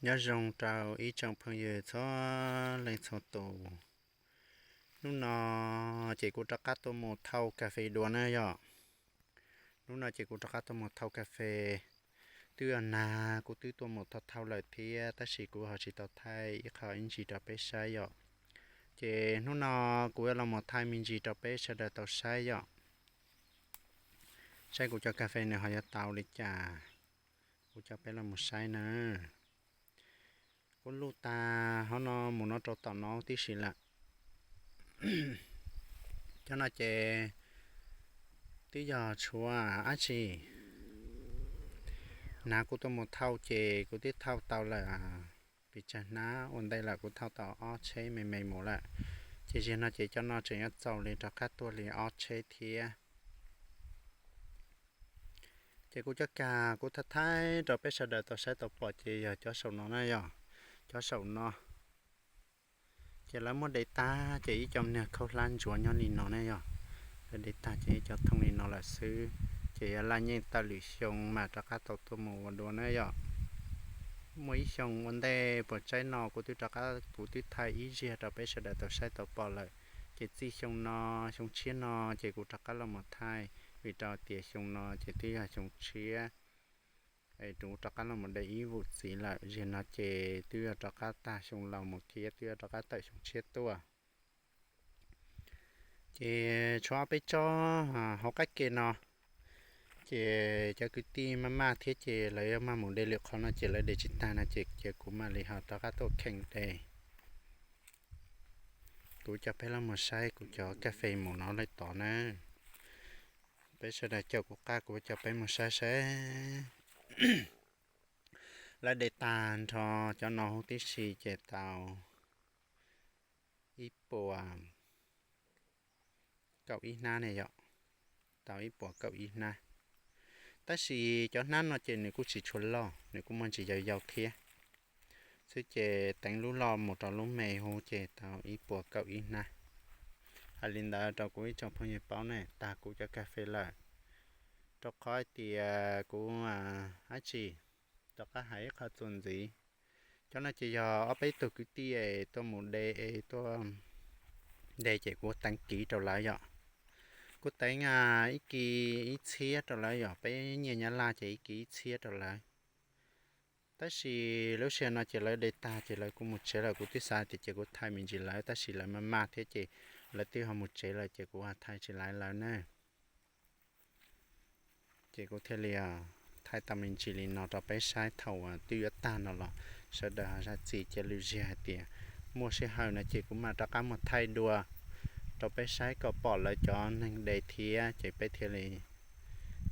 Nyob zoo rau ib tsoom phooj ywg txhua leej txhua tus. Hnub no ces kuv rov qab tuaj mus thauj kas fes dua na yom. Hnub no ces kuv rov qab tuaj mus thauj kas fes. Twb yog nag kuv twb tuaj mus thauj thauj lawm thiab tab sis kuv ho tsis tau thaij ib qho ib ntsis rau peb saib yom. Ces hnub no kuv yuav los mus thaij me ntsis rau peb sawv daws tau saib yom. Saib kuv cov kas fes nws ho yuav tau li cas, kuv coj peb los mus saib na. Kuv luj tag hov no mus no rau tom no tib si lawm. Cov no ces twb yog tshuav dab tsi, nag kuv tuaj mus thauj ces kuv twb thauj tau lawm, pes tsawg hnab ua ntej lawm kuv thauj tau ob tsheb me me mus lawm. Ces ziag no ces cov no tseem yuav txaus li rov qab tuaj li ob tsheb thiab. Ces kuv cov kas kuv thaij thaij rau peb sawv daws tau saib tau pom ces yog cov saum no na yom, cov saum no. Ces lawv muab de tag ces ib co niag khaub hlab ntsuav nyob li no ne yom. Lawv de tag ces ib co thooj li no lawm xwb. Ces yog laj nyeej tawm lwm xyoo mam rov qab tau tuaj mus ua dua na yom. Muaj ib xyoo ua ntej puas tsaib no kuv twb rov qab kuv twb thaij ib ziag rau peb sawv daws tau saib tau pom lawm. Ces txij xyoo no, xyoo tshiab no ces kuv rov qab los mus thaij, vim rau tias xyoo no ces twb yog xyoo tshiab, es kuv rov qab los mus de ib vum txiv lawm. Ziag no ces twb yog rov qab tag xyoo laus mus thiab twb yog rov qab tawm xyoo tshiab tuaj. Ces tshuav ob peb tsob hauv qab ke no, ces cov kwv tij maj maj thiab ces lawv yuav maj mus de lwm qhov no ces lawv de tsis tag no ces kuv mam li ho rov qab tuaj kheej de. Kuv coj peb los mus saib kuv cov kas fes mus no lawm tod na. Peb sawv daws caum kuv qab kuv coj peb mus saib saib. Lawv de tag nrho cov no huv tib si ces tau ib puas kaum ib hnab ne yom. Tau ib puas kaum ib hnab. Tab sis cov hnab no ces nws kuj tsis tshua loj, nws kuj muaj ntsis yau yau thiab xwb ces teev lub loj mus rau lub me huv ces tau ib puas kaum ib hnab. Hais li ntawd rau kuv ib tsoom phooj ywg paub ne, tag kuv cov kas fes lawm, rau qhov hais tias kuv dab tsi, rov qab hais ib qho txuas ntxiv. Cov no ces yog ob peb tug kwv tij es tuaj mus de es tuaj de ces kuv teev kiv rau lawv yom. Kuv teev ib kis ib txhiab rau lawv yom, peb nyiaj Nyab Laj ces ib kis ib txhiab rau lawv. Tab sis lub sij hawm no ces lawv de tag ces lawv kuj mus tsev lawm, kuv twb xav tias ces kuv thaij me ntsis lawv tab sis lawv maj maj thiab ces lawv twb ho mus tsev lawm ces kuv ho thaij tsis laiv lawv na. Ces kuv thiaj li thaij tau me ntsis li no rau peb saib, thaum twb yuav tag no los sawv daws ho zam txim cia lwm ziag hais tias muaj sij hawm no ces kuv mam rov qab mus thaij dua rau peb saib kom pom lawv cov neeg de thiab ces peb thiaj li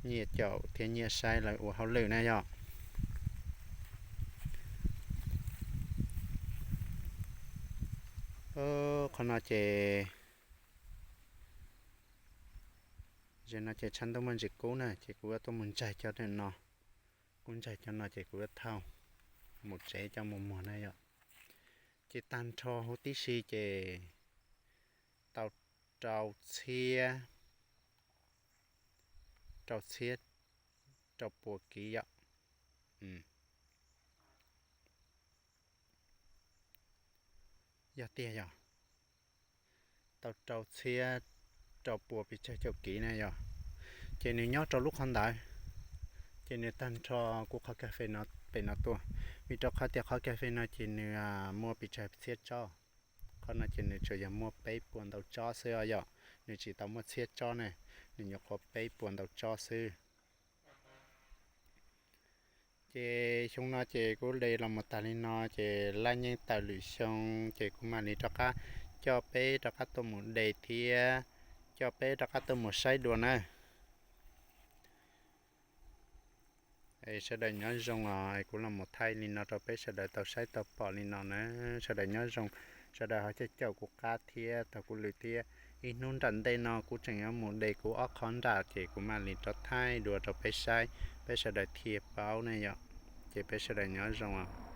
nyiaj caum thiab nyiaj saib lawv ua hauj lwm na yom. Qhov no ces ze no ces tshav ntuj muaj ntsis kub na ces kuv yuav tuaj mus ntsaig cov no, kuv ntsaig cov no ces kuv yuav thauj mus tsev coj mus muag na yom. Ces tag nrho huv tib si ces tau rau txhiab, rau txhiab rau pua kiv yom. Yog tiag yog tau rau txhiab rau pua pes tsawg caum kiv na yom. Ces nws nyob rau lub qhov ntawd, ces nws tag nrho kuv qhov kas fes no pem no tuaj, vim rau qhov tias qhov kas fes no ces nws muaj pes tsawg txhiab tsob. Qhov no ces nws tsuas yog muaj peb puas ntau tsob xwb os yom, nws tsis tau muaj txhiab tsob ne, nws nyuam qhuav peb puas ntau tsob xwb. Ces xyoo no ces kuv de los mus tas li no ces laj nyeej tawm lwm xyoo ces kuv mam li rov qab coj peb rov qab tuaj mus de thiab coj peb rov qab tuaj mus saib dua na. Sawv daws nyob zoo os, kuv los mus thaij li no rau peb sawv daws tau saib tau pom li no na. Sawv daws nyob zoo, sawv daws ho caum caum kuv qab thiab taug kuv lwm thiab. Ib hnub nram ntej no kuv tseem yuav mus de kuv ob qhov nram ces kuv mam li rov thaij dua rau peb saib, peb sawv daws thiaj paub ne yom. Ces peb sawv daws nyob zoo os.